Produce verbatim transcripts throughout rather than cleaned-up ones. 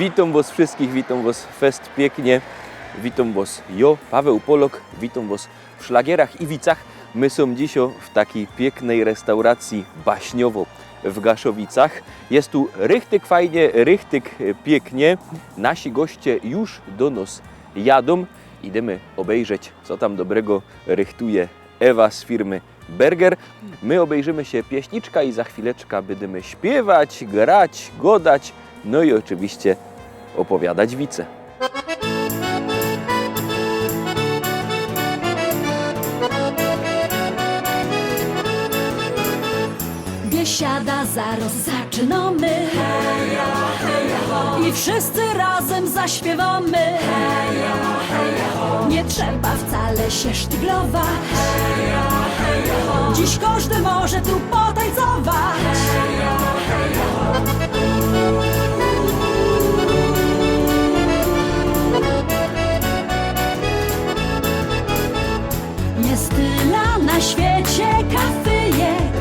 Witōm wŏs wszyskich, witōm wŏs fest piyknie. Witōm wŏs, jo, Paweł Polok, witōm wŏs w Szlagierach i wicach. My sōm dzisiŏ w takij piyknyj restauracji Baśniowo w Gaszowicach. Je tu richtig fajnie, richtig, e, piyknie. Nasi goście już do nŏs jadōm. Idymy ôbejrzeć, co tam dobrego rychtuje Ewa z firmy Burger. My ôbejrzymy sie pieśniczka i za chwileczka bydymy śpiywać, grać, gŏdać, no i ôczywiście ôpowiadać wice. Biesiada zarŏz zaczynŏmy i wszyscy razym zaśpiywŏmy. Nie trzeba wcale sie sztyglować. Dziś kożdy może tu potańcować. Je tela na świecie kafyjek,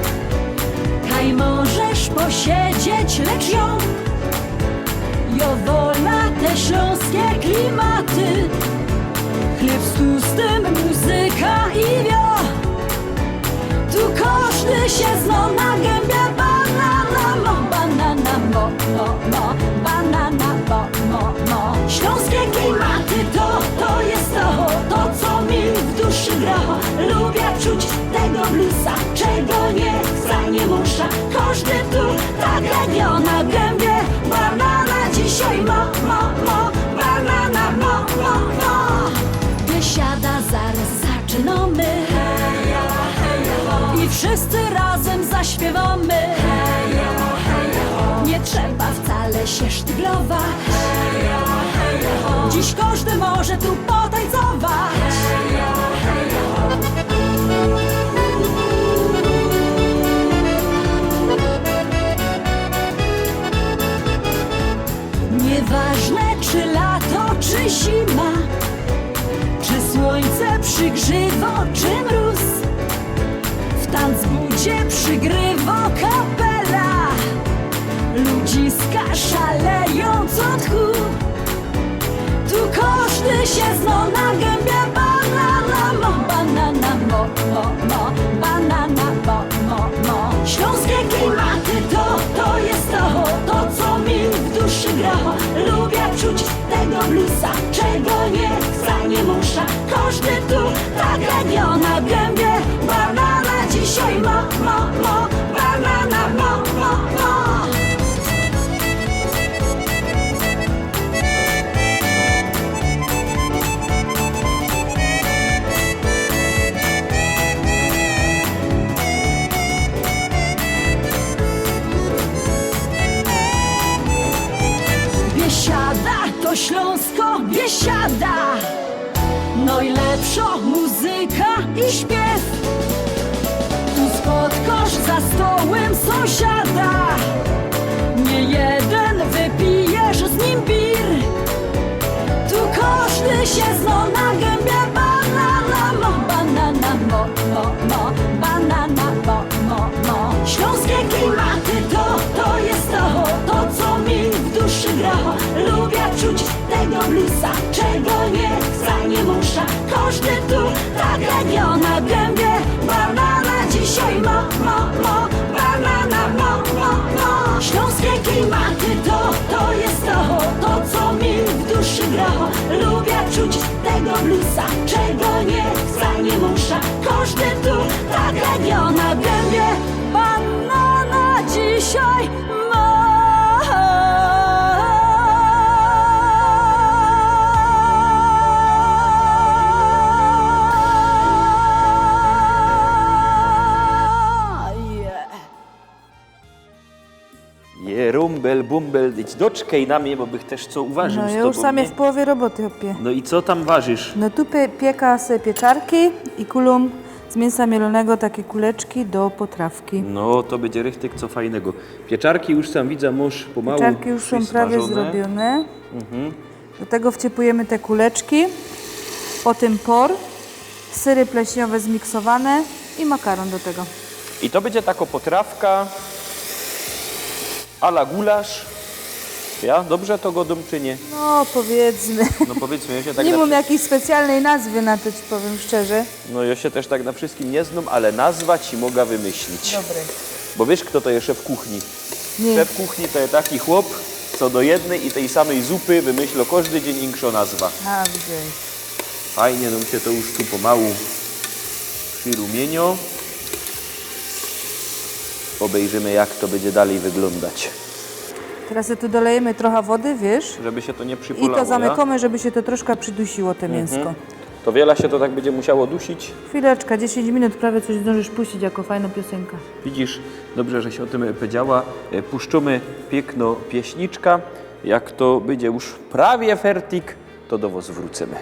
kaj możesz posiedzieć, lecz jŏ, jŏ wola te ślōnskie klimaty. Chlyb z tustym, muzyka i wio. Tu kożdy sie znŏ na gębie. Banana mo, banana mo, mo, mo, banana mo, mo, mo. Ślōnskie klimaty to, to je to, to, co mi w duszy gra. Lubiã czuć tego bluesa, czego nie chcã, nie muszã. Kożdy tu tak jak jŏ na gębie. Banana dzisiej mo, mo, mo, banana mo, mo, mo. Biesiada zarŏz zaczynŏmy i wszyscy razym zaśpiywŏmy. Nie trzeba wcale sie sztyglować. Dziś kożdy może tu potańcować. Nieważne, czy lato, czy zima, czy słońce przygrzywŏ, czy mróz, w tanc budzie przygrywa kapela. Ludziska szalejōm co tchu. Tu kożdy sie znŏ na gębie. Banana mo, banana mo, mo, mo, banana mo, mo, mo. Ślōnskie klimaty to, to je to, to, co mi w duszy gra. Lubiã czuć tego bluesa, czego nie chcã, nie muszã. Kożdy tu tak jak jŏ na gębie. Banana dzisiej mo, mo, mo, banana mo, mo, mo. Biesiada to ślōnsko Biesiada. Nojlepszŏ muzyka i śpiew. Tu spotkŏsz za stołym sōmsiada. Niyjedyn wypijesz z nim bir. Tu kożdy sie znŏ na gębie. Banana mo, banana mo, mo, mo, banana mo, mo, mo. Ślōnskie klimaty to, to je to, to, co mi w duszy gra. Lubiã czuć tego bluesa, czego nie chcã, nie muszã. Kożdy tu tak jak jŏ na gębie. Banana dzisiej mo, mo, mo, banana mo, mo, mo. Ślōnskie klimaty to, to je to, to, co mi w duszy gra. Lubiã czuć tego bluesa, czego nie chcã, nie muszã. Kożdy tu tak jak jŏ na gębie. Banana dzisiej Je rumbel, bumbel, idź doczkej na mie, bo bych tyż co uwarzōł. No, z jŏ już tobōm, sam je niy? W połowie roboty, chopie. No i co tam warzysz? No tu pie-, pieka se pieczarki i kulōm z miynsa mielōnego takie kuleczki do potrawki. No, to bydzie richtig co fajnego. Pieczarki już sam widzã, już pomału. Pieczarki już sōm prawie zrobiōne. Mhm. Do tego wciepujymy te kuleczki, potym por, syry pleśniowe zmiksowane i makarōn do tego. I to bydzie tako potrawka à la gulasz. Ja dobrze to godōm, czy niy? No, powiydzmy. No, powiydzmy, jo sie tak... Niy na mōm przi- jakijś specjalnyj nazwy na to, ci powiym szczerze. No, jo sie tyż tak na wszyskim niy znōm, ale nazwa ci moga wymyślić. Dobry. Bo wiysz, fto to je szef kuchni? Niy. Szef kuchni to je taki chop, co do jednyj i tyj samyj zupy wymyślo kożdy dziyń inkszõ nazwa. A, widzę. Fajnie nōm sie to już tu pomału przirumiyniŏ. Obejrzymy, jak to bydzie dalij wyglōndać. Teroz so tu dolejymy trocha wody, wiysz? Żeby sie to niy przipôlało, ja? I to zamykōmy, żeby sie to troszka przidusiyło, te Mhm. miynsko. To wiela sie to tak bydzie musiało dusić? Chwileczka, dziesiyńć minut, prawie coś zdōnżysz puścić jako fajnõ piosynka. Widzisz, dobrze, żeś ô tym, e, pedziała. E, puszczōmy piyknõ pieśniczka. Jak to bydzie już prawie fertik, to do wŏs wrōcymy.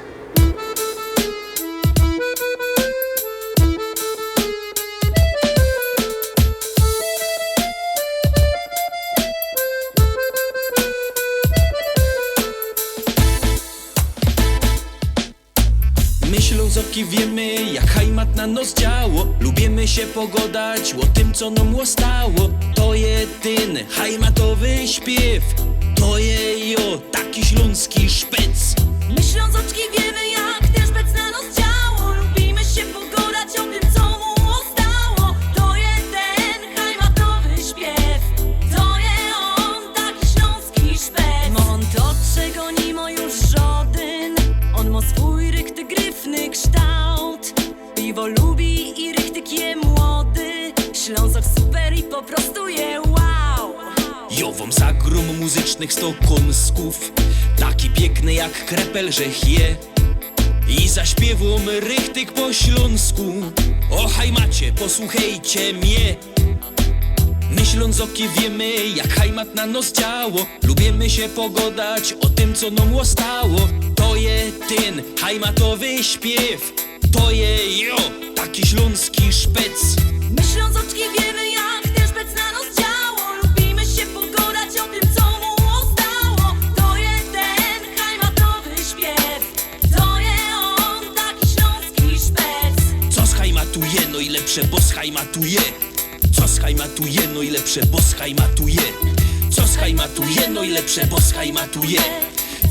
My Ślōnzoki wiymy, jak hajmat na nos działo. Lubiymy sie pogŏdać ô tym, co nōm ôstało. To je tyn hajmatowy śpiyw, to je, jo, taki ślōnski szpec. My Ślōnzoczki wiymy, jak tyż bec na nos działo. Lubiymy sie pogŏdać ô tym, co mōm ôstało. To je tyn hajmatowy śpiyw, to je ôn, taki ślōnski szpec. Ôn to, czego niy mŏ już żŏdyn. Ôn mŏ swōj rychtyk gryfny kształt. Piwo lubi i rychtyk je młody. Ślōnzok super i po prostu je wow. Jo wōm zagrōm muzycznych sto kōnskōw, taki piykny jak krepel żech je. I zaśpiywōm rychtyk po ślōnsku. Ô hajmacie, posłuchejcie mie. My Ślōnzoki wiymy, jak hajmat na nos działo. Lubiymy sie pogŏdać ô tym, co nōm ôstało. To je tyn hajmatowy śpiyw, to je, jo, taki ślōnski szpec. My Ślōnzoczki wiymy, jak tyż bec na nos działo. Lubiymy sie pogŏdać ô tym, co mōm ôstało. To je tyn hajmatowy śpiyw, to je ôn, taki ślōnski szpec. Co z hajmatu je nojlepsze, bo z hajmatu je. Co z hajmatu je nojlepsze, bo z hajmatu je. Co z hajmatu je nojlepsze, bo z hajmatu je.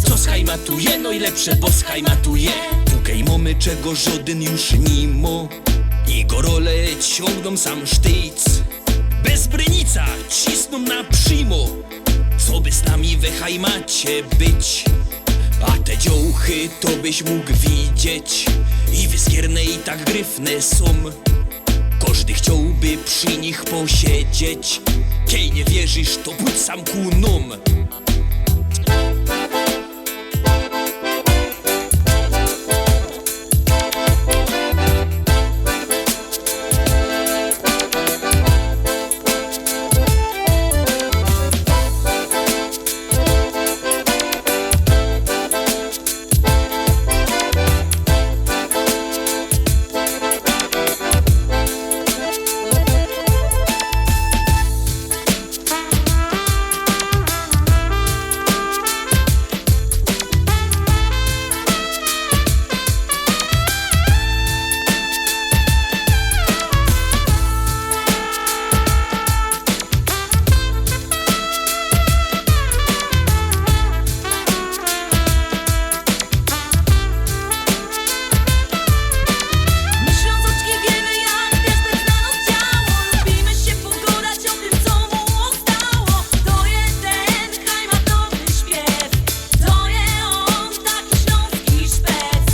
Co z hajmatu je nojlepsze, bo z hajmatu je. Tukej mōmy, czego żŏdyn już niy mŏ. I gorole ciōngnōm sam sztyjc. Bez brynica cisnōm na przimo. Co by z nami we hajmacie być? A te dziołchy to byś mōg widzieć. I wyskierne, i tak gryfne sōm. Kożdy chciołby przi nich posiedzieć. Kej niy wierzisz, to pōdź sam ku nōm. My Ślōnzoczki wiymy, jak tyż bec na nos działo. Lubiymy sie pogŏdać ô tym, co mōm ôstało. To je tyn hajmatowy śpiyw, to je ôn, taki ślōnski szpec.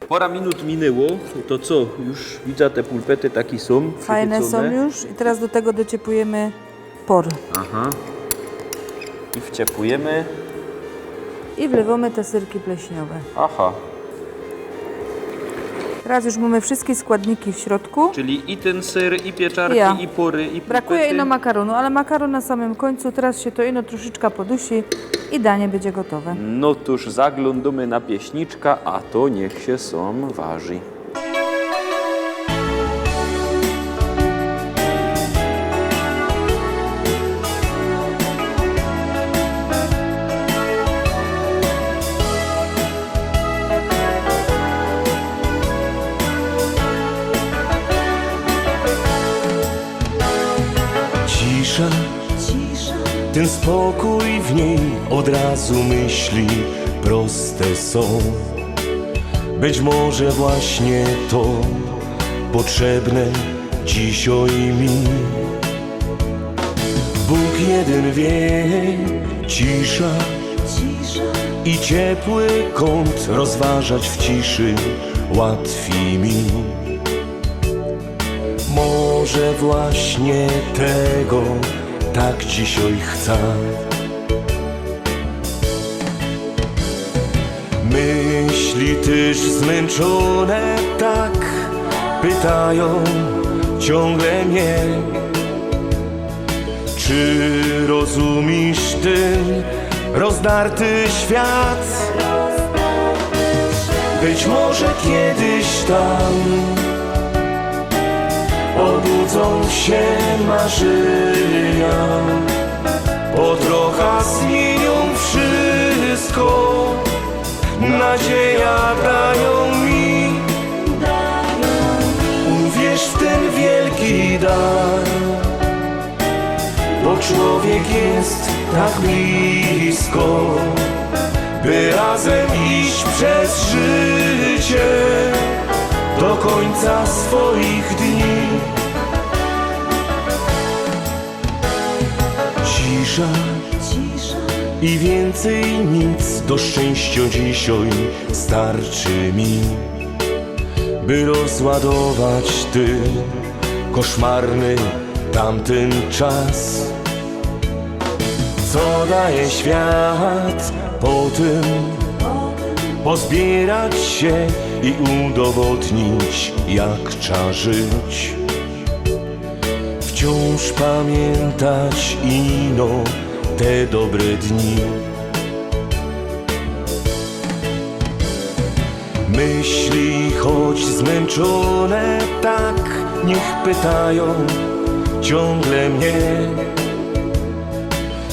Pora minut miniyło, to co, już widza, te pulpety taki sōm. Fajne przechycōne. Sōm już i teroz do tego docypujymy por. Aha. I wciepujymy. I wlywōmy te syrki pleśniowe. Aha. Teroz już mōmy wszyjske składniki w środku. Czyli i tyn syr, i pieczarki, ja, i pory, i pulpety. Brakuje ino makarōnu, ale makarōn na samym kōńcu. Teroz sie to ino troszeczka podusi i danie bydzie gotowe. No tōż zaglōndōmy na pieśniczka, a to niych sie sōm warzi. Ten spokōj w nij ôd razu myśli proste sōm. Być może właśnie to potrzebne dzisiej mi. Bōg jedyn wiy, cisza i ciepły kōnt, rozważać w ciszy łatwij mi. Może właśnie tego tak dzisiej chcã. Myśli tyż zmynczōne tak pytajōm ciōngle mie: czy rozumisz tyn rozdarty świat? Być może kiedyś tam ôbudzōm sie marzynia, po trocha zmiyniōm wszystko. Nadzieja dajōm mi, uwierz w tyn wielki dar, bo człowiek jest tak blisko, by razem iść przez życie do końca swoich dni. Cisza i wiyncyj nic do szczynściŏ dzisiej starczy mi, by rozładować tyn koszmarny tamtyn czas. Co daje świat po tym? Pozbiyrać sie i udowodnić, jak trza żyć. Wciōnż pamiyntać ino te dobre dni. Myśli, choć zmynczōne tak, niych pytajōm ciōngle mie: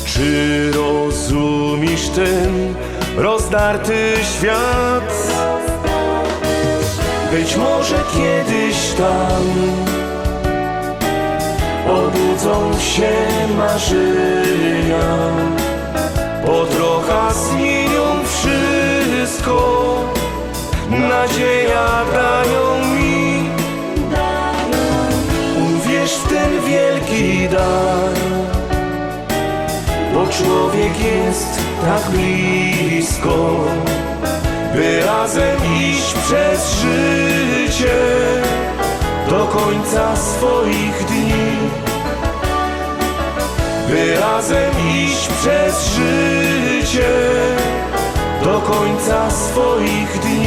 czy rozumisz tyn rozdarty świat? Być może kiedyś tam ôbudzōm sie marzynia, po trocha zmiyniōm wszystko. Nadzieja dajōm mi, uwierz w tyn wielki dar, bo człowiek jest tak blisko, by razem iść przez życie do końca swoich dni. By razem iść przez życie do końca swoich dni.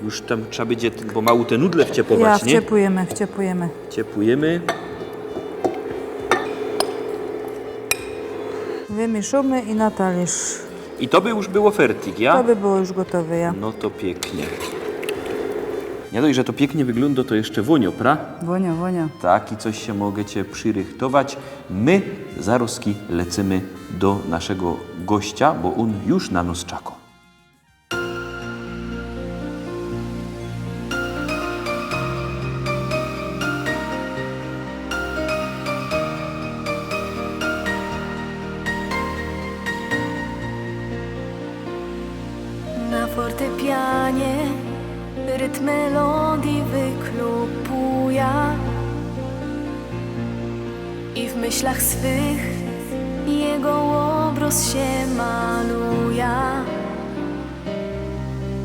Już tam trzeba będzie, bo mało te nudle wciepłować, ja, nie? Wciepujemy, wciepujemy. Wciepujemy. Wymieszamy i na talerz. I to by już było fertig, ja? To by było już gotowe, ja. No to pięknie. Nie dość, że to pięknie wygląda, to jeszcze wonio, pra? Wonio, wonio. Tak, i coś się możecie przyrychtować. My zaroski lecymy do naszego gościa, bo on już na nas czeka. Na fortepianie rytm melodii wyklopuje i w myślach swych jego obraz się maluje.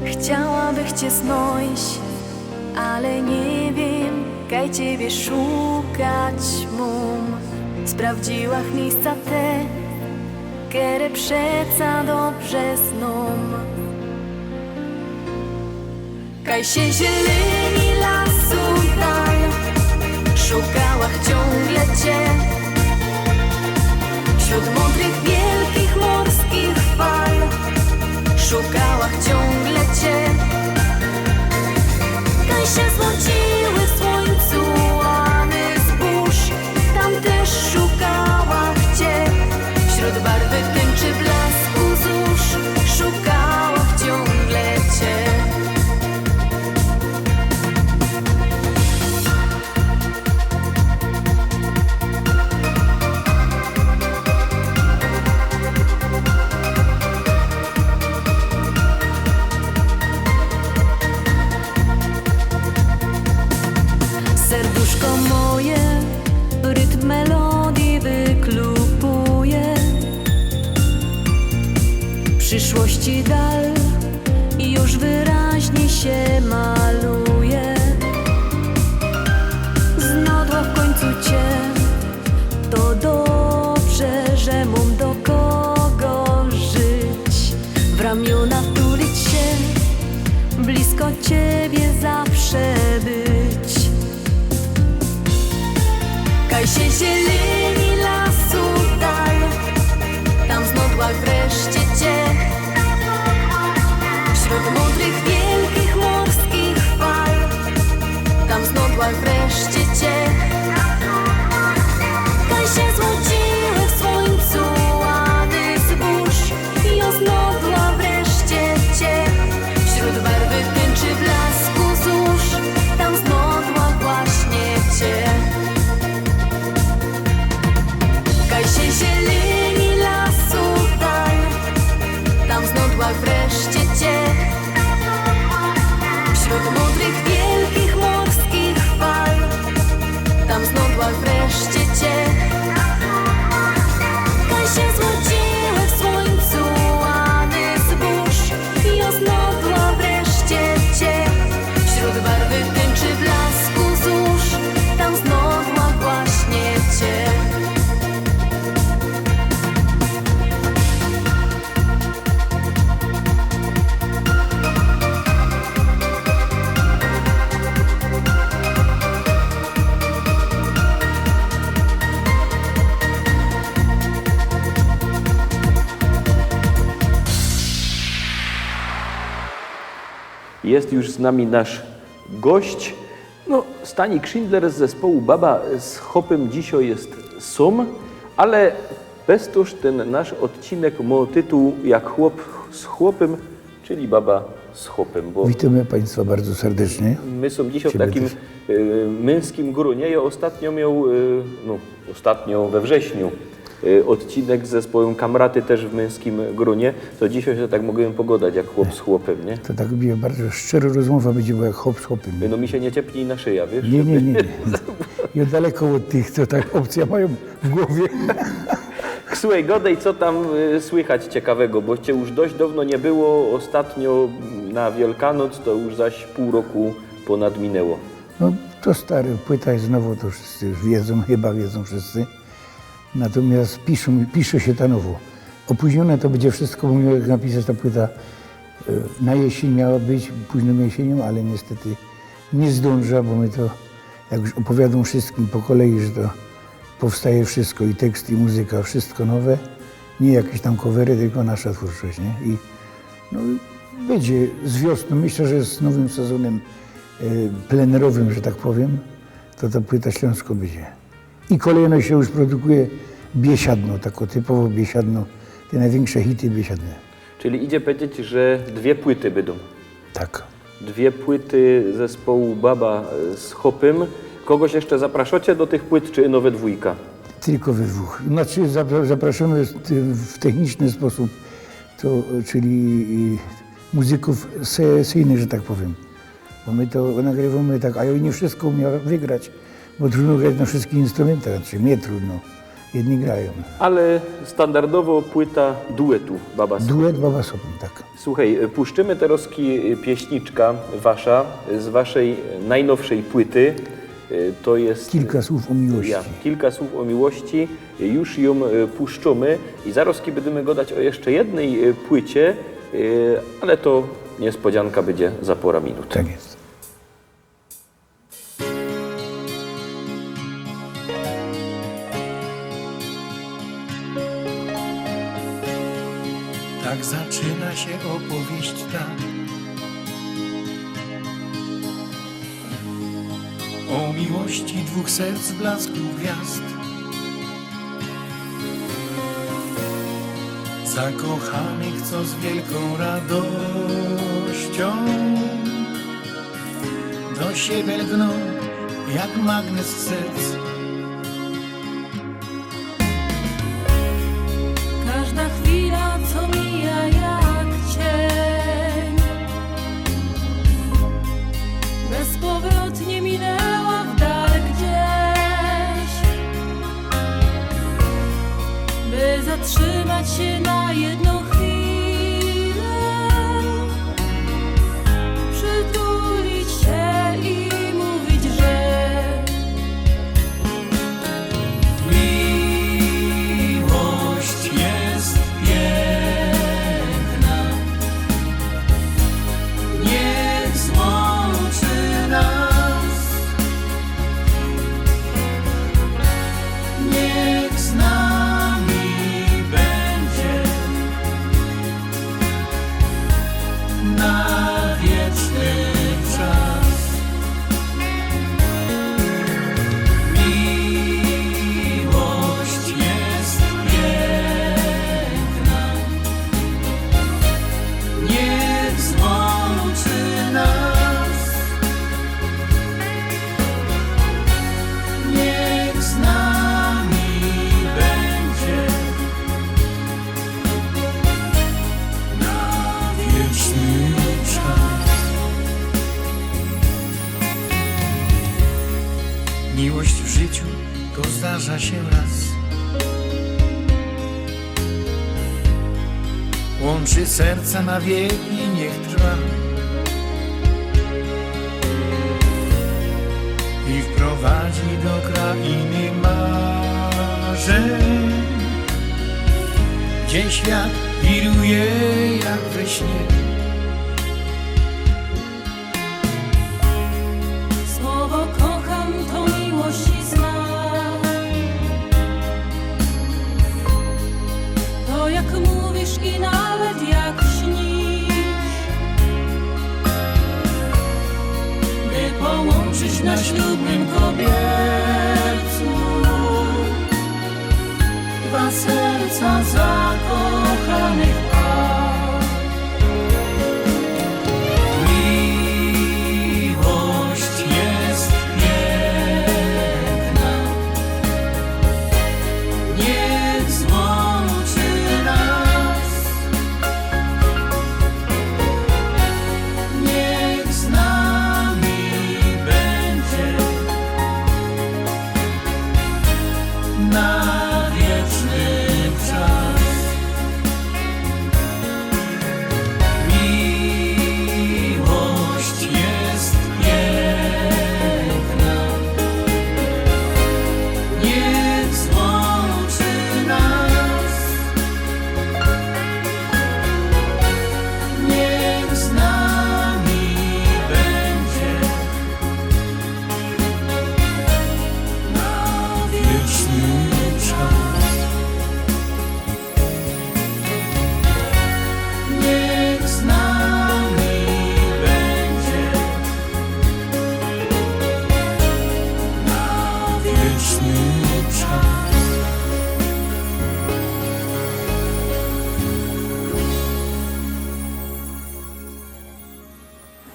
Chciałabych cię znać, ale nie wiem, kaj ciebie szukać mam. Sprawdziłach miejsca te, kere przeca dobrze znam. Kaj się zieleni lasu dal, szukałach ciągle cię. Wśród mądrych, wielkich morskich fal szukałach ciągle cię. Kaj się złociły w słońcu łany zbóż, tam też szukałach cię. Wśród barwy tęczy blasku zórz szukałach ciągle cię. I dal już wyraźnie się maluje. Znodła w końcu cię, to dobrze, że mam do kogo żyć. W ramiona wtulić się, blisko ciebie zawsze być. Kaj się zieleni lasu dal, tam znodła wreszcie cię. Wśród mądrych, wielkich morskich fal, tam znodła wreszcie cię. Kaj się złodziły w słońcu łany zbóż, i oznodła wreszcie cię. Wśród barwy tęczy blasku zórz, tam znodła właśnie cię. Kaj się zieleni lasu dal, tam znodła wreszcie cię. Wśród mądrych, wielkich morskich fal, tam znodła wreszcie cię. Kaj się złodziły w słońcu łany zbóż, i oznodła wreszcie cię. Wśród barwy tęczy blasku zórz, tam znodła właśnie cię. Jest już z nami nasz gość. No, Stanik Schindler z zespołu Baba z Chopym dzisiej jest sōm, ale bez to ten nasz odcinek mŏ tytuł Jak chłop z chopym, czyli Baba z chopym, bo Witamy Państwa bardzo serdecznie. My sōm dzisiej w Ciebie takim, też. Y, myńskim gronie. Ja ôstatnio miał, y, no, ôstatnio we wrześniu, y, odcinek z zespołym Kamraty też w myńskim gronie, to dzisiej sie tak mogłem pogodać jak chłop z chopym, nie? To tak bie-, bardzo szczera rozmowa bydzie, bo jak chop z chopym. No mi sie nie ciepnie na szyja, wiesz? Nie, nie, nie, nie. Ja daleko ôd tych, co tak opcje mają w głowie. Słuchej, godej, co tam, y, słychać ciekawego, bo ciebie już dość downo nie było, ôstatnio na Wielkanoc, to już zaś pół roku ponad minęło. No, to stara płyta jest nowo, to wszyscy już wiedzą, chyba wiedzą wszyscy. Natomiast piszą, pisze się ta nowo. Opóźnione to będzie wszystko, bo miał napisać ta płyta, e, na jesień miała być, późną jesienią, ale niestety nie zdąża, bo my to, jak już opowiadam wszystkim po kolei, że to powstaje wszystko, i tekst, i muzyka, wszystko nowe, nie jakieś tam covery, tylko nasza twórczość, nie? I, no, będzie z wiosną, myślę, że z nowym sezonem, e, plenerowym, że tak powiem, to ta płyta Śląsko będzie. I kolejno się już produkuje biesiadno, tako typowo biesiadno, te największe hity biesiadne. Czyli idzie powiedzieć, że dwie płyty będą. Tak. Dwie płyty zespołu Baba, e, z Chopym. Kogoś jeszcze zapraszacie do tych płyt, czy ino we dwójka? Tylko we dwóch. Znaczy, zapra-, zapraszamy w, w techniczny sposób, to, czyli, y, muzyków sesyjnych, że tak powiem. Bo my to nagrywamy tak, a ja nie wszystko umiała wygrać, bo trudno grać na wszystkich instrumentach, znaczy, mnie trudno, jedni grają. Ale standardowo płyta duetu Baba z Chopym. Duet Baba z Chopym, tak. Słuchej, puszczymy terŏz ki-, pieśniczka wasza, z waszej najnowszej płyty. To jest Kilka słów o miłości. Ja, Kilka słów o miłości. Już ją, e, puszczymy i zarŏz ki bydymy godać o jeszcze jednej, e, płycie, e, ale to niespodzianka, bydzie za pora minut. Tak jest. Tak zaczyna się opowieść ta o miłości dwóch serc w blasku gwiazd. Zakochanych, co z wielką radością do siebie lgną jak magnes serc. Każda chwila, co mija jak cień, bezpowrotnie minęła w dal gdzieś, by zatrzymać się na jedną chwilę Na wieczny czas. Miłość jest piękna, niech złączy nas. Niech z nami będzie na wieczny czas. Miłość w życiu to zdarza się raz. Łączy serca na wieki, niech trwa. I wprowadzi do krainy marzeń, gdzie świat wiruje jak we śnie. Słowo „kocham” to miłość znak. To, jak mówisz i nawet jak śnisz, by połączyć na ślubnym kobiercu dwa serca zakochanych par. Miłość jest piękna, niech złączy nas. Niech z nami będzie na wieczny czas. Miłość jest piękna, niech złączy nas. Niech z nami będzie na wieczny czas. Niech z nami będzie na wieczny czas.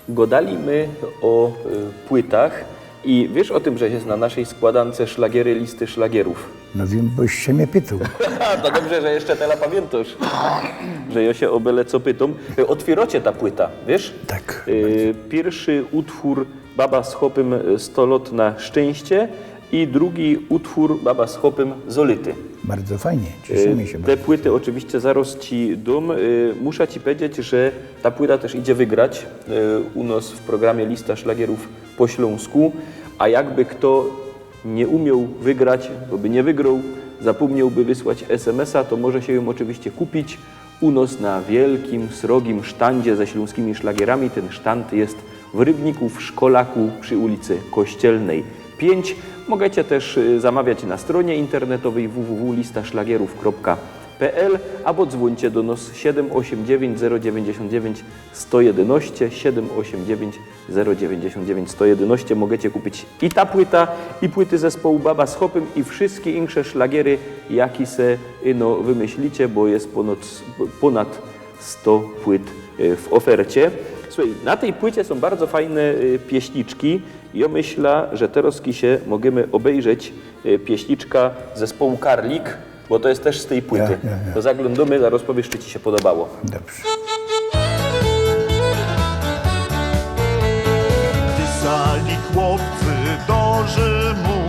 Godali my ô, y, płytach i wiysz ô tym, że je na naszyj składance szlagiery listy szlagierōw? No wiym, boście mie pytoł. To dobrze, że jeszcze tela pamiyntosz, że jo sie ô byle co pytōm. Y, ôtwiyrocie ta płyta, wiysz? Tak. Y, piyrszy utwōr Baba z chopym, y, „Sto lot na szczynście” i drugi utwōr Baba z chopym „Zolity”. Bardzo fajnie, cieszymy się. Te płyty ôczywiście zarŏz ci dōm. Y, musza ci pedzieć, że ta płyta tyż idzie wygrać, y, u nos w programie Lista Szlagierōw po ślōnsku, a jakby kto niy umioł wygrać, bo by niy wygroł, zapōmniał by wysłać S M S-a, to może sie jōm ôczywiście kupić u nos na wielkim, srogim sztandzie ze ślōnskimi szlagierami. Tyn sztand je w Rybniku w Szkolaku przi ulicy Kościelnej piynć. Możecie tyż, y, zamawiać na strōnie internetowyj w w w lista szlagierōw kropka p l abo dzwōńcie do nos siedym ôsiem dziewięć zero dziewięćdziesiōnt dziewięć sto jedynaście, siedym ôsiem dziewięć zero dziewięćdziesiōnt dziewięć sto jedynaście. Możecie kupić i ta płyta, i płyty zespołu Baba z chopym, i wszyjske insze szlagiery, jake se, y, no, wymyślicie, bo je pōnad, pōnad sto płyt, y, w ofercie. Słuchej, na tyj płycie sōm bardzo fajne, y, pieśniczki. Jo myśla, że terŏz sie możymy ôbejrzeć, y, pieśniczka zespołu Karlik, bo to je tyż z tyj płyty. Ja, ja, ja. To zaglōndōmy, zarŏz powiysz, czy ci sie podobało. Dobrze. Pisali chłopcy do Rzymu,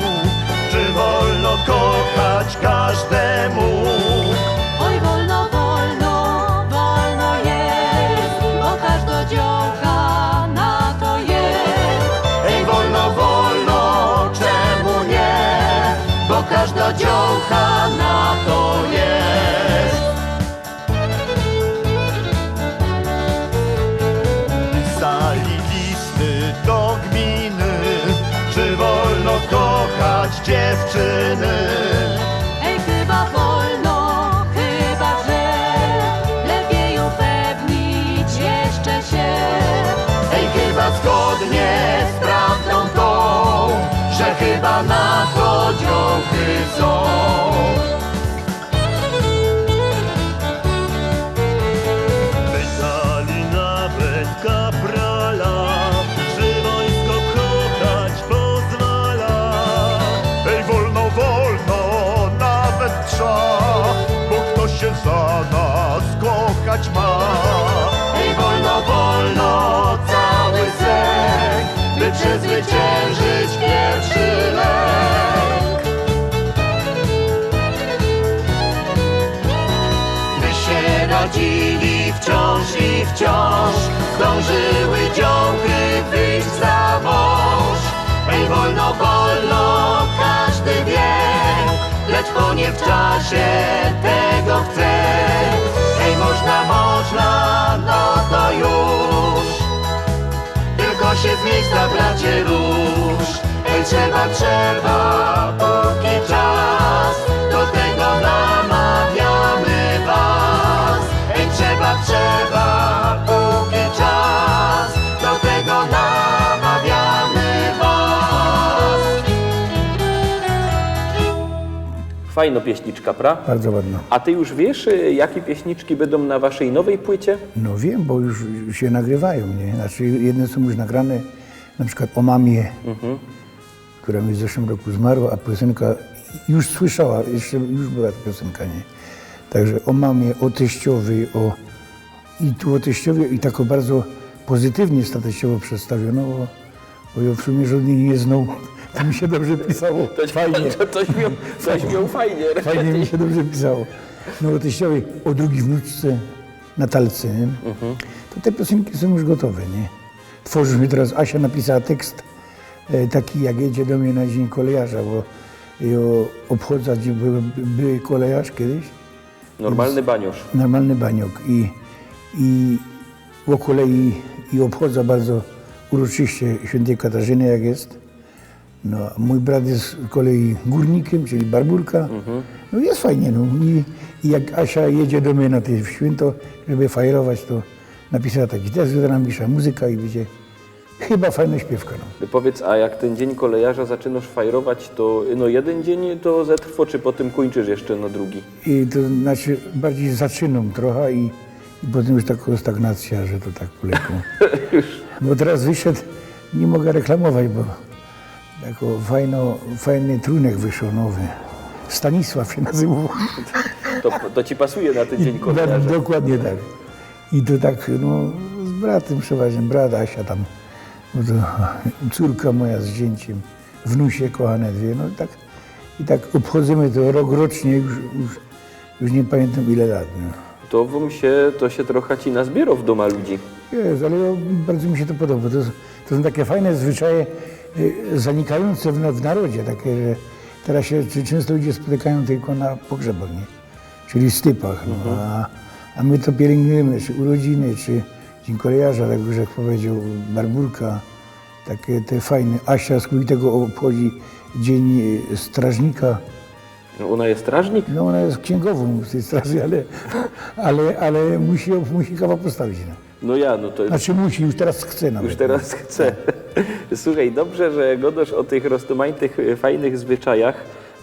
czy wolno kochać każdemu? Oj, wolno, wolno, wolno jest, bo każda dziołcha na to jest. Ej, wolno, wolno, czemu nie? Bo każda dziołcha na to jest. Pisali listy do gminy, czy wolno kochać dziewczyny? Ej, chyba wolno, chyba że lepiej ujawnić jest Ej, chyba zgodnie z prawdą tą, że chyba na to dziołchy są. Pytali nawet kaprala, czy wojsko kochać pozwala. Ej, wolno, wolno, nawet trza, bo kto się za nas kochać ma. Ej, wolno, wolno, cały sęk, by przezwyciężyć pierwszy lęk. By się rodzili wciąż i wciąż, zdążyły dziołchy wyjść za mąż. Ej, wolno, wolno, każdy wie, lecz kto nie w czasie tego chce. Ej, można, można, no to już. Tylko się z miejsca, bracie, rusz. Ej, trzeba, trzeba, póki czas, do tego namawiamy was. Ej, trzeba, trzeba, póki czas, do tego namawiamy was. Fajno pieśniczka, pra? Bardzo ładno. A ty już wiesz, y, jakie pieśniczki będą na waszej nowej płycie? No wiem, bo już się nagrywają, nie? Znaczy, jedne są już nagrane, na przykład o mamie, Mhm. która mi w zeszłym roku zmarła, a piosenka już słyszała, jeszcze, już była ta piosenka, nie? Także o mamie, o teściowej, o, i tu o teściowej, i tak o bardzo pozytywnie ta teściowo przedstawiono, bo, bo ja w sumie żadnej nie znał, to mi się dobrze pisało. To, Fajnie. to, coś miał, coś miał fajnie. Fajnie mi się dobrze pisało. No o teściowej, o drugiej wnuczce, Natalce, nie? Mhm. To te piosenki są już gotowe, nie? Tworzymy teraz, Asia napisała tekst, e, taki, jak jedzie do mnie na Dzień Kolejarza, bo ją obchodzę, gdzie były, były kolejarz kiedyś. Normalny baniusz. Normalny baniok i, i po kolei i obchodzę bardzo uroczyście świętej Katarzyny, jak jest. No, a mój brat jest z kolei górnikiem, czyli Barburka. Mhm. No jest fajnie, no. I, i jak Asia jedzie do mnie na te święto, żeby fajerować, to napisała taki tekst, że napisze muzyka i będzie chyba fajna śpiewka, no. Powiedz, a jak ten Dzień Kolejarza zaczynasz fajerować, to no jeden dzień to zetrwo, czy potem kończysz jeszcze na drugi? I to znaczy bardziej zaczynam trochę i, i potem już taka stagnacja, że to tak po lekku. Już. Bo teraz wyszedł, nie mogę reklamować, bo jako fajno, fajny trunek wyszedł nowy. Stanisław się nazywał. To, to ci pasuje na ten Dzień Kolejarza. Dokładnie tak. I to tak, no, z bratem przeważnie, brat, Asia tam, no to córka moja z zięciem, wnusie kochane dwie, no i tak, i tak obchodzimy to rok rocznie już, już, już nie pamiętam ile lat, no. To wam się, to się trochę ci nazbierało w doma ludzi. Jest, ale ja, bardzo mi się to podoba. To, jest, to są takie fajne zwyczaje, y, zanikające w, w narodzie, takie, że teraz się czy-, często ludzie spotykają tylko na pogrzebach, nie? Czyli stypach, no, Mhm. a, a my to pielęgnujemy, czy urodziny, czy Dzień Kolejarza, tak jak powiedział, Barburka, takie te fajne. Asia z tego obchodzi Dzień, y, Strażnika. No, ona jest strażnik? No, ona jest księgową z tej straży, ale, ale, ale musi, musi kawał postawić, no. No ja, no to Znaczy musi, już teraz chce nawet. Już teraz chce. Słuchaj, dobrze, że gadasz o tych rozmaitych, y, fajnych zwyczajach,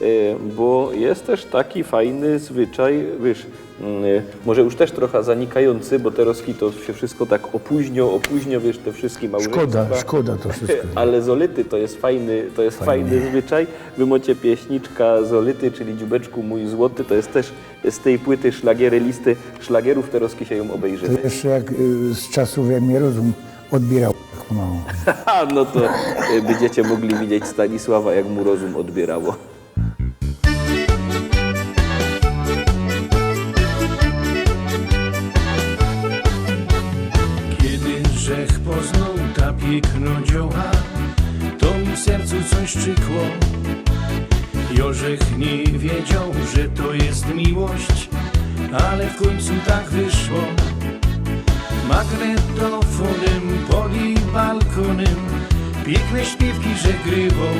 y, bo jest też taki fajny zwyczaj, wiesz, mm, y, może już też trochę zanikający, bo teraz to się wszystko tak opóźniło, opóźniło, wiesz, te wszystkie małżeństwa. Szkoda, szkoda to wszystko. Ale zolity to jest fajny, to jest Fajnie. fajny zwyczaj. Wy macie pieśniczka zolity, czyli Dziubeczku mój złoty, to jest też z tej płyty szlagiery, listy szlagierów, te rozki się ją obejrzymy. To jeszcze jak, y, z czasów, jak mnie rozum odbierało tak mało. No to, y, będziecie mogli widzieć Stanisława, jak mu rozum odbierało. Kiedy żech poznał ta piękno dzioła, to mi w sercu coś szczykło. Jożech nie wiedział, że to jest miłość, ale w końcu tak wyszło. Magnetofonem pod jej balkonem piękne śpiewki żech grywał.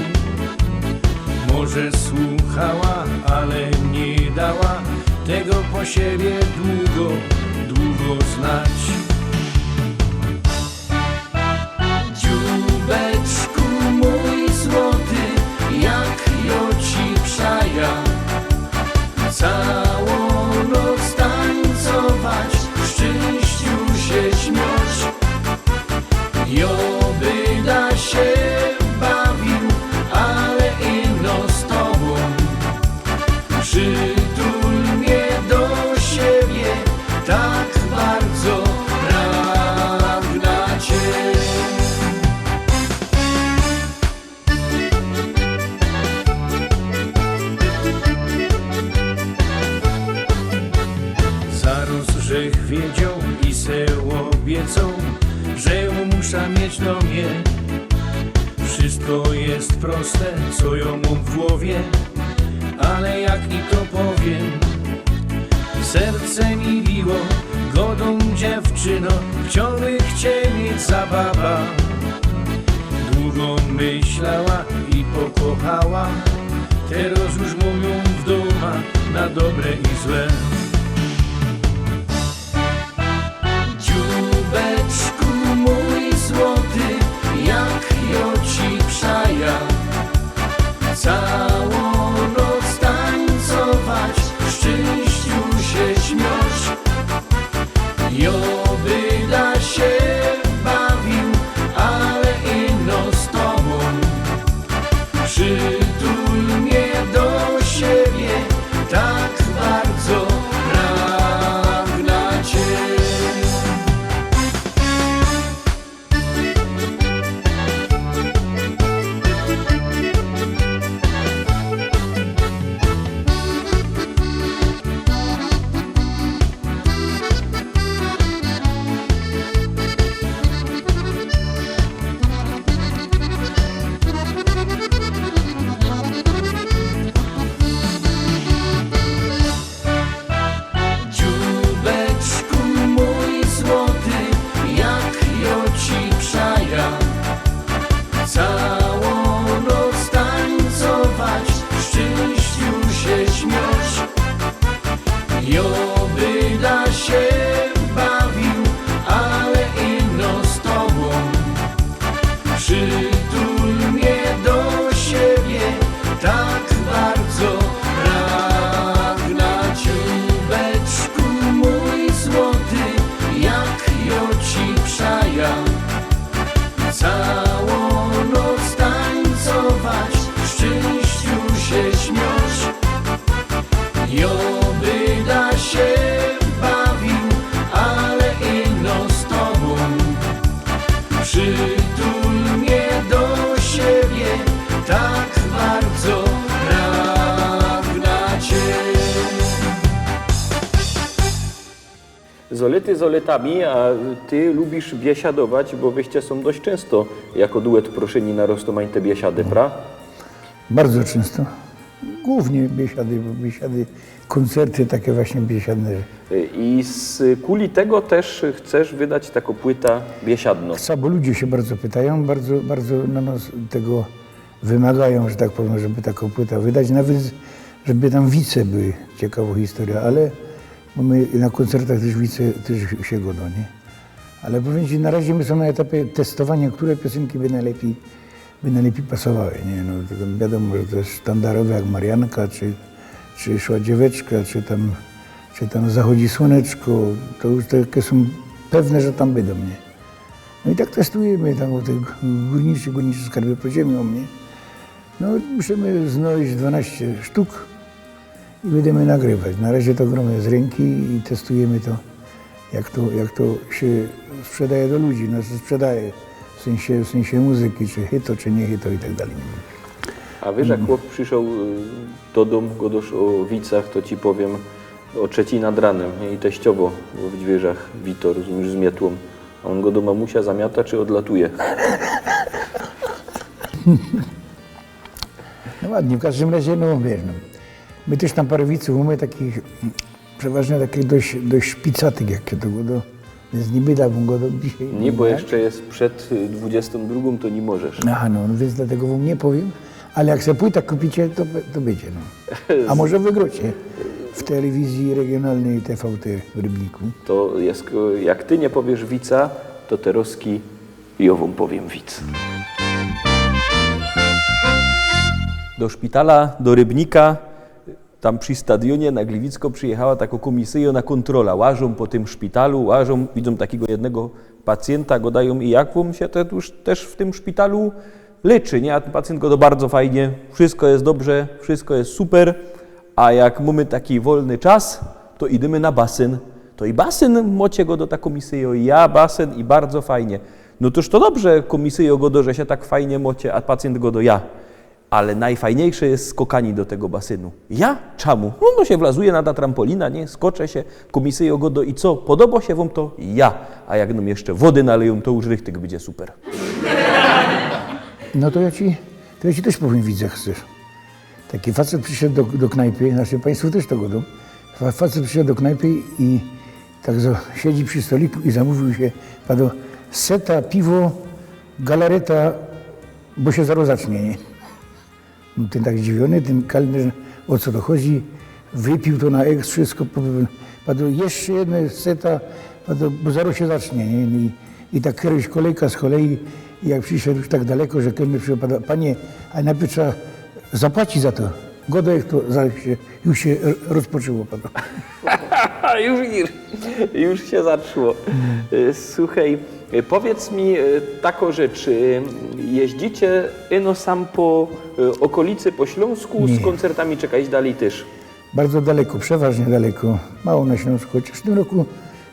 Może słuchała, ale nie dała tego po siebie długo, długo znać. Trzeba mieć do mnie. Wszystko jest proste, co ja mam w głowie, ale jak i to powiem, serce mi biło, godą dziewczyno, chciałbych cię mieć za baba. Długo myślała i pokochała, teraz już mówią w doma na dobre i złe. Dzióbeczku mój złoty, jak ja ci przaja, całą noc tańcować, w szczęściu się śmiać. Ja by dla się bawił, ale ino z tobą. Przytul mnie do siebie, tak bardzo pragnę cię. Dzióbeczku mój złoty, jak ja ci przaja, całą noc tańcować, w szczęściu się śmiać. Ja by dla się bawił, ale ino z tobą. Przytul mnie do siebie, tak bardzo pragnę cię. Dzióbeczku mój złoty, jak ja ci przaja, całą noc tańcować, w szczęściu się śmiać. Ja by dla się bawił, ale ino z tobą. Przytul mnie do siebie, tak bardzo pragnę cię. Zolety zoletami, a ty lubisz biesiadować, bo wyście są dość często jako duet proszeni na roztōmajte biesiady, pra? Bardzo często. Głównie biesiady, bo biesiady, koncerty takie właśnie biesiadne. I z kuli tego też chcesz wydać taką płytę biesiadną. Chcę, bo ludzie się bardzo pytają, bardzo, bardzo na nas tego wymagają, że tak powiem, żeby taką płytę wydać. Nawet żeby tam wice były, ciekawą historię, ale bo my na koncertach też wice, też się godo, nie? Ale powiem ci, na razie my są na etapie testowania, które piosenki by najlepiej, by najlepiej pasowały, nie? No, to tam wiadomo, że to jest sztandarowe jak Marianka, czy, czy Szła Dzieweczka, czy tam, czy tam Zachodzi Słoneczko. To już takie są pewne, że tam będą, nie? No i tak testujemy tam o te górnicze, górnicze skarby pod ziemią, nie? No, musimy znaleźć dwanaście sztuk i będziemy nagrywać. Na razie to gramy z ręki i testujemy to, jak to, jak to się sprzedaje do ludzi. No, się sprzedaje w sensie, w sensie muzyki, czy hito, czy nie hito i tak dalej. A wiesz, jak chłop przyszedł, y, do domu, gadasz o wicach, to ci powiem, o trzeciej nad ranem i teściowo w drzwiach wito, rozumiesz, z miotłą. A on gada: mamusia zamiata czy odlatuje? No ładnie, w każdym razie, no wiesz, no, my też tam parę wiców mamy takich, przeważnie takich dość, dość szpicatych, jak się to gada, więc nie będę wam gadał dzisiaj. Nie, bo jeszcze jest przed, y, dwudziestą drugą, to nie możesz. Aha, no, no więc dlatego wam nie powiem, ale jak sobie płytę kupicie, to, to będzie, no. A może wygrocie w telewizji regionalnej T V T w Rybniku. To jest, jak ty nie powiesz wica, to te roski i ja wam powiem wic. Do szpitala, do Rybnika, tam przy stadionie na Gliwicko przyjechała taka komisyja na kontrolę. Łażą po tym szpitalu, łażą, widzą takiego jednego pacjenta, gadają: i jak wam się te, już też w tym szpitalu leczy, nie? A ten pacjent gada: bardzo fajnie, wszystko jest dobrze, wszystko jest super, a jak mamy taki wolny czas, to idziemy na basen. To i basen macie, gada ta komisyja? Ja, basen i bardzo fajnie. No toż to dobrze, komisyjo, gada, że się tak fajnie macie, a pacjent gada: ja. Ale nojfajniejsze je skokanie do tego basynu. Ja? Czamu? No, no sie wlazuje na ta trampolina, nie? Skocze sie, kōmij se, godo: „I co, podobo sie wōm to?” „Ja. A jak nōm jeszcze wody nalejōm, to już richtig bydzie super”. No to ja ci, to ja ci tyż powiym, widz, jak chcesz. Taki facet prziszoł do, do knajpy, znaczy państwu tyż to godōm. Fa-, facet prziszoł do knajpy i tak za-, siedzi przi stoliku i zamōwiōł sie, padoł: „Seta, piwo, galareta, bo sie zarŏz zacznie”, nie? No, tyn tak zdziwiōny, tyn kelner, ô co to chodzi, wypiōł to na eks wszystko, po-, padoł: „Jeszcze jedno, seta, padoł, bo zarŏz sie zacznie”, nie? I, i tak kerŏś kolejka z kolei, i jak prziszoł już tak daleko, że kelner prziszoł, padoł: „Panie, a nojprzōd trzeba zapłacić za to”. Godo, jak to zaraz sie, już sie r-, rozpoczło, padoł. Już, już sie zaczło. E, suchej, e, powiydz mi, e, takõ rzecz. E, jeździcie ino sam po, e, ôkolicy, po Ślōnsku z kōncertami, czy jakoś dalij tyż? Bardzo daleko, przeważnie daleko. Mało na Ślōnsku, chociŏż w tym roku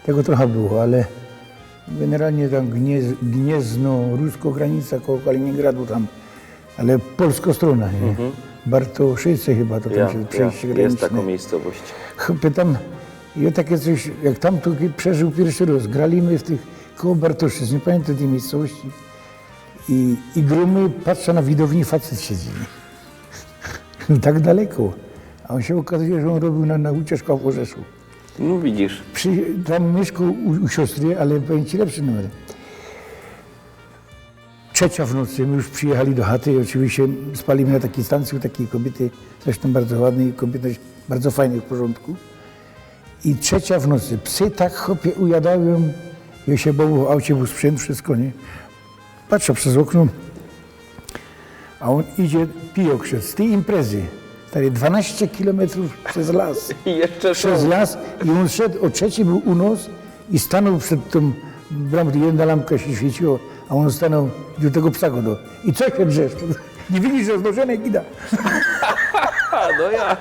tego trocha było, ale generalnie tam Gniez-, Gniezno, ruskŏ granica koło Kaliningradu tam, ale polskŏ strōna, nie? Bartoszyce chyba to tam sie przejście graniczne. Jest takŏ miejscowość. Pytam, i ôto takie coś, jak tam to przeżōł piyrszy rŏz. Grali my w tych, koło Bartoszyc, niy pamiyntōm tyj miejscowości. I, i grōmy, patrzã na widowni, facet siedzi. Tak daleko. A ôn sie ôkazuje, że ôn robiōł na, na ucieczkach w Ôrzeszku. No widzisz. Przi-, tam miyszkoł u, u siostry, ale powiym ci lepszy numer. Trzecia w nocy, my już przijechali do chaty i ôczywiście spali my na takij stancje u takij kobiyty, zresztōm bardzo ładnyj kobiyty, bardzo fajnyj, w porzōndku. I trzecia w nocy, psy tak, chopie, ujadałōm, jŏ sie boōł, w aucie bōł sprzęt, wszystko, nie? Patrzã bez ôkno, a ôn idzie, pijŏk szedł z tyj imprezy, stary, dwanŏście kilometrōw bez las. I jeszcze Bez las i ôn szedł, ô trzecij bōł u nos i stanōł przed tōm bramōm, jedna lampka sie świeciła, a ôn stanōł i do tego psa godo: „I co sie drzesz? Niy widzisz, że znożōne gida?” A, no ja.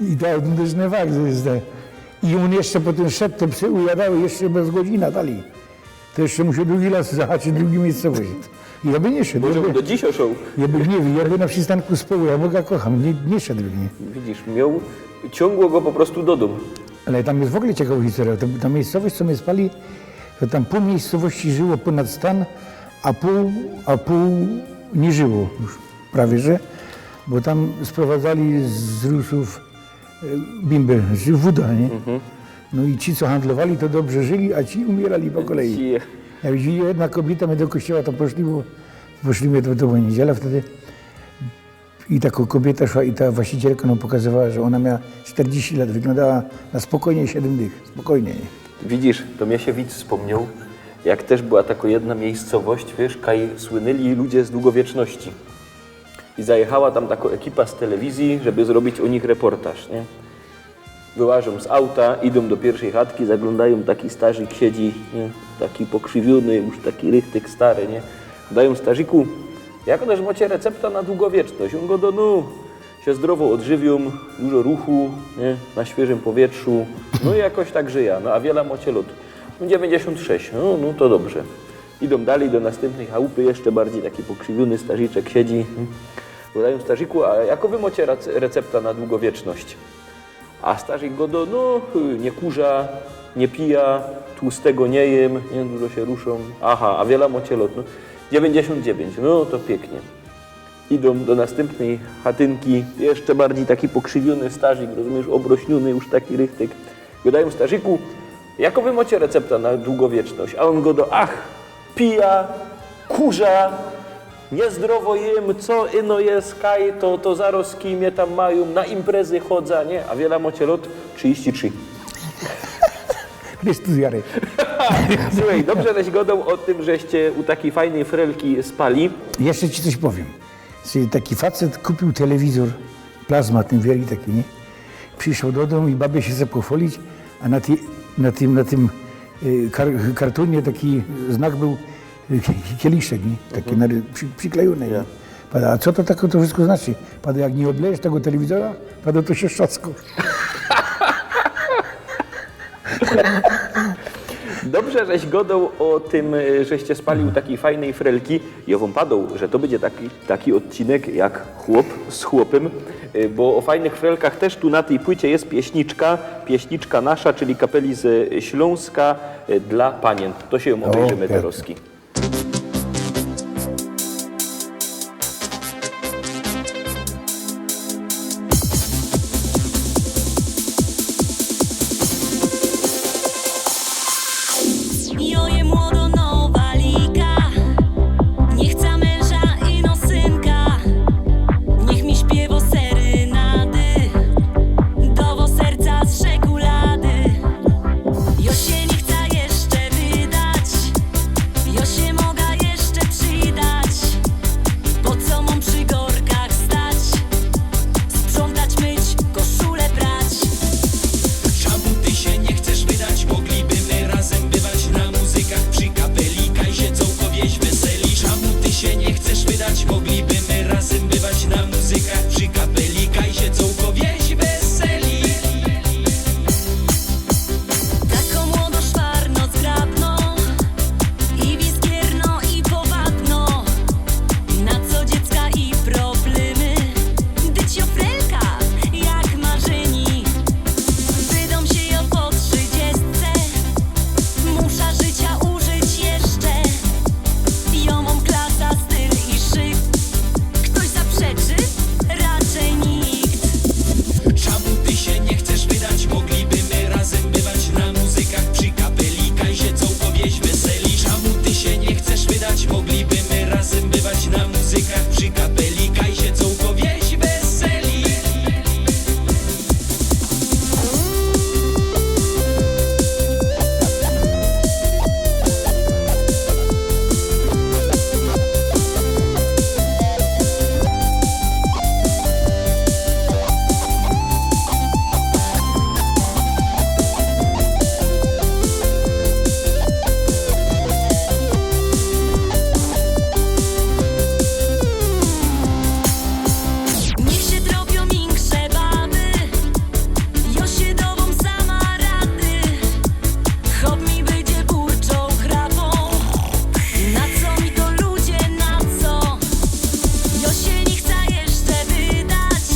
I to je tyż fakt, że je to. I ôn jeszcze potym szedł, te psy ujadały jeszcze bez godzina dalij. To jeszcze musioł drugi las zahaczyć, drugi miejscowość. I jŏ by niy szedł. Może Jŏ by, do dziś ôszoł. jŏ by, niy wiym, jŏ by na przistanku społoł, jŏ Boga kochōm, niy, niy szedł by, niy. Widzisz, mioł, ciōngło go po prostu do dōm. Ale tam je w ogōle ciekawŏ historyjŏ. To, ta miejscowość, co my spali, to tam pōł miejscowości żyło pōnad stan, a pōł, a pōł niy żyło już prawie, że, bo tam sprowadzali z Rusōw, e, bimbel, znaczy woda, niy? No i ci, co handlowali, to dobrze żyli, a ci umierali po kolei. Ci- Jak jedna kobiyta, my do kościoła to poszli, bo poszli my, to, to była niydziela wtedy. I takŏ kobiyta szła i ta właścicielka nōm pokazywała, że ôna miała sztyrdziści lat, wyglōndała na spokojnie siedym dych, spokojnie. Widzisz, to mie sie widz spōmnioł, jak tyż była takŏ jedna miejscowość, wiysz, kaj słynili ludzie z długowieczności. I zajechała tam takŏ ekipa z telewizji, żeby zrobić ô nich reportaż, niy? Wyłażōm z auta, idōm do piyrwszyj chatki, zaglōndajōm, taki starzik siedzi, niy? Taki pokrzywiōny, już taki richtig stary, niy? Gadajōm: „Starziku, jakŏ tyż mŏcie recepta na długowieczność?” Ôn godo: „No, sie zdrowŏ ôdżywiōm, dużo ruchu, niy? Na świyżym powietrzu, no i jakoś tak żyjã.” „No a wiela mŏcie lŏt?” „No, dziewiyńćdziesiōnt sześć”. „No, no to dobrze.” Idōm dalij do nastympnyj chałupy, jeszcze bardzij taki pokrzywiōny starziczek siedzi. Gadajōm: „Starziku, a jakŏ wy mŏcie race-, recepta na długowieczność?” A starzik godo: „No, y, niy kurzã, niy pijã, tłustego niy jym, niy dużo sie ruszōm.” „Aha, a wiela mŏcie lŏt?” „No, dziewiyńćdziesiōnt dziewiyńć”. „No, to piyknie.” Idōm do nastympnyj chatynki, jeszcze bardzij taki pokrzywiōny starzik, rozumiysz, ôbrośniōny już taki richtig. Gadajōm: „Starziku, jakŏ wy mŏcie recepta na długowieczność?” A ôn godo: „Ach, pijã, kurzã, niyzdrowŏ jym, co ino je, kaj, to, to zarostki mie tam majōm, na imprezy chodzã, niy? A wiela mŏcie lŏt?” „Trzidziści trzi”. Chrystus jary. Suchej, dobrze żeś godoł ô tym, żeście u takij fajnyj frelki spali. Jeszcze ci coś powiym. Czyli taki facet kupiōł telewizor, plazma, tyn wielki taki, niy? Prziszoł do dōmu i babie sie chce pochwalić, a na ty-, na tym, na tym, y, kar-, kartōnie taki znak bōł, y, kieliszek, niy? Taki na-, przy-, prziklejōny, niy? Padŏ: „A co to tak to wszystko znaczy?” Padŏ: „Jak niy ôblejesz tego telewizora”, padŏ, „to sie szczasko”. Dobrze, Żeś godoł ô tym, y, żeście spalił takij fajnyj frelki. Jŏ wōm padoł, że to bydzie taki, taki ôdcinek jak chłop z chłopym, y, bo ô fajnych frelkach tyż tu na tyj płycie je pieśniczka, pieśniczka nasza, czyli kapeli ze Ślōnska, y, dlŏ panien. To sie jōm ôbejrzymy terŏzki. Jŏ je młodŏ nowalika, niy chca mynża ino synka. Niych mi śpiywŏ serynady, dŏwŏ serca z szekulady. Jŏ sie niy chca jeszcze wydać, jŏ sie moga jeszcze przidać. Po co mōm przi gorkach stać? Sprzątać, myć, koszule prać. Czamu ty sie niy chcesz wydać? Mogliby my razym bywać na muzykach przi kapeli, kaj sie cołko wieś weseli. Czamu ty sie niy chcesz wydać? Mogliby my razym bywać na muzykach przi kapeli, kaj sie cołko wieś weseli. Takŏ młodŏ, szwarnŏ, zgrabnŏ, i wiskiernŏ, i powabnŏ. Na co dziecka i problemy? Dyć jŏ frelka jak marzyni. Wydōm sie jŏ po trzidziestce, musza życia użyć jeszcze. Jŏ mōm klasa, styl i szyk. Ftoś zaprzeczy? Raczyj nikt. Czamu ty sie niy chcesz wydać? Mogliby my razym bywać na muzykach przi kapeli, kaj sie cołko wieś weseli. Czamu ty sie niy chcesz wydać? Mogliby my razym bywać na muzykach przi kapeli, kaj sie cołko wieś weseli. Niych sie tropiōm insze baby, jŏ sie dŏwōm sama rady. Chop mi bydzie burczoł, chrapōm. Na co mi to, ludzie, na co? Jŏ sie niy chca jeszcze wydać,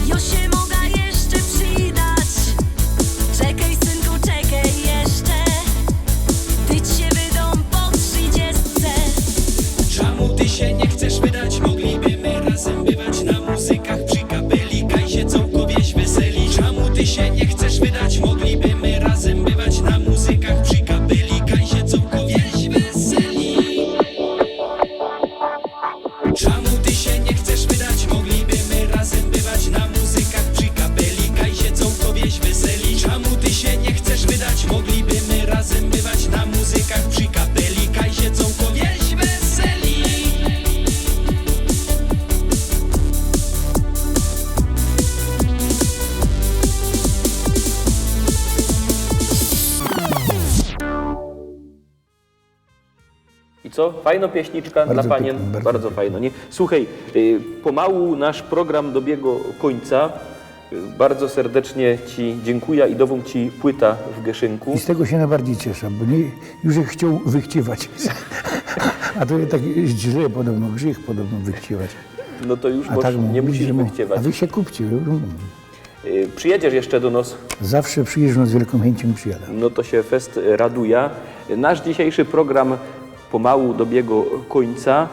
jŏ sie moga jeszcze przidać. Czekej, synku, czekej jeszcze, dyć sie wydōm po trzidziestce. Czamu ty sie niy chcesz wydać? Mogliby my razym bywać na muzykach przi kapeli, kaj sie cołko wieś weseli. Czamu ty sie niy chcesz wydać? Mogliby my razym bywać na muzykach przi kapeli, kaj sie cołko wieś weseli. Czamu ty sie niy chcesz wydać? Mogliby my razym bywać na muzykach przi kapeli, kaj sie cołko wieś weseli. Czamu ty sie niy chcesz wydać? Mogliby my razym bywać na muzykach przi kapeli, kaj sie cołko wieś weseli. I co? Fajnŏ pieśniczka dlŏ panien? Bardzo piyknie, bardzo piyknie. Fajnŏ, niy? Słuchej, y, pomału nasz program dobiegŏ kōńca. Y, bardzo serdecznie ci dziękuja i dŏwōm ci płyta w geszynku. I z tego sie nojbardzij ciesza, bo niy, już żech chcioł wychciewać. A to je tak źle podobno, grzych podobno wychciewać. No to już niy musisz wychciewać. A wy sie kupcie, rozumiem. Y, przijedziesz jeszcze do nŏs? Zawsze przijeżdżōm, z wielkōm chyncio przijadã. No to sie fest raduja. Nasz dzisiejszy program pomału dobiegŏ kōńca.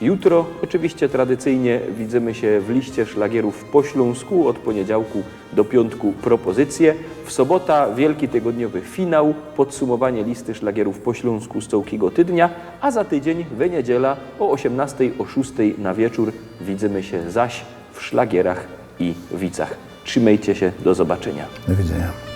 Jutro, ôczywiście tradycyjnie, widzymy sie w liście szlagierōw po ślōnsku ôd pōniedziałku do piōntku propozycje. W sobota wielki tygodniowy finał, podsumowanie listy szlagierōw po ślōnsku z cołkigo tydnia, a za tydziyń we niedziola ô ôziymnŏstyj, ô szōstyj na wieczōr widzymy sie zaś w szlagierach i wicach. Trzimejcie sie, do zobaczynia. Do widzenia.